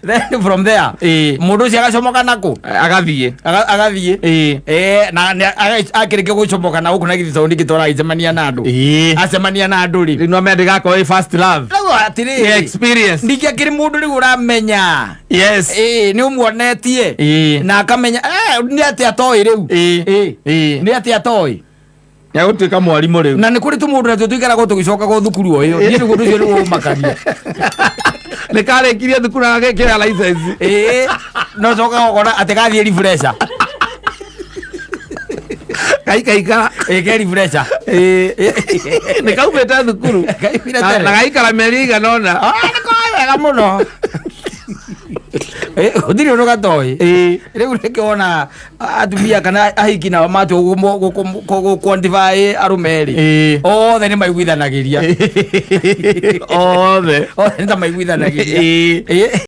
Then from there mũndũ ũcio agacomoka nakũ? Agathiĩ. Agathiĩ. Eh, na akĩrĩkia gũcomoka na gũkũ na githĩ tondũ ningĩ tũragĩcemania na andũ, acemania na andũ rĩ, Rĩu no mende gakorwo ĩ first love. Rĩu atĩrĩrĩ, Nĩ experience. Ningĩ akĩrĩ mũndũ rĩu ũramenya, ĩĩ, nĩ ũmuonetie na akamenya eh, nĩ atĩ atoĩ rĩu. Nĩ atĩ atoĩ. Nĩagũtuĩka mwarimũ rĩu. Na nĩ kũrĩ tũmũndũ natuo tũikaragwo tũgĩcoka thukuru o ĩyo. Niĩ nĩguo ũndũ ũcio nĩguo ũmakagia. Nĩ karĩkirie thukuru na gagĩkĩra license. Ĩĩ, no coka ũkona atĩ gathiĩ refresher. Gaikaikara. Ĩĩ, ke refresher. Nĩ kaumĩte thukuru. Kaumire Na tene. na gaikara mĩeri igana ũna. Ah, nĩ koĩ wega mũno. Eh, gũtirĩ ũndũ gatoĩ. Rĩu nĩkĩo wona atumia kana ahiki nao matua gũ-quantify arũme rĩ, othe nĩ maiguithanagĩria. Othe. Othe nĩ ta maiguithanagĩria.